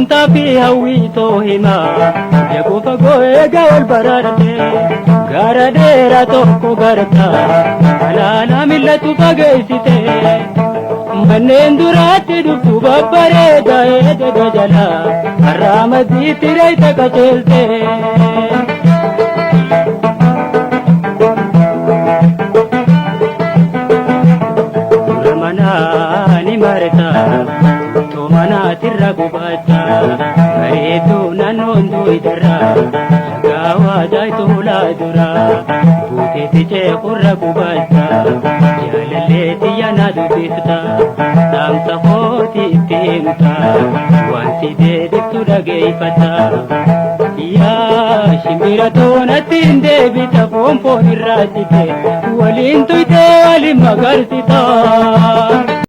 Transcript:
Gamtaa fi hawwii too himaa Eeguu fagoo eega wal baraarte Gara dheeraa tokko garta Alaanaa millatu fageessite Manneen duraatti dhuftu babbareeda eega jala Har'aa madiitti reeyta qaceelte. Dura manaa ni marta Utuu manaatirra gubatta Bareedduu naannoon duwidarra Shagaawaa jaayituulaa dura Buuteetti ceekurra gubatta Jaalallee xiyya na dubbifta Dhaamsa kooti itti himta Waan si deebiftu dhageeffata Yaa shimbira toonatti hin deebita foon foon irraa cite Waliin tuytee waliin magarsita.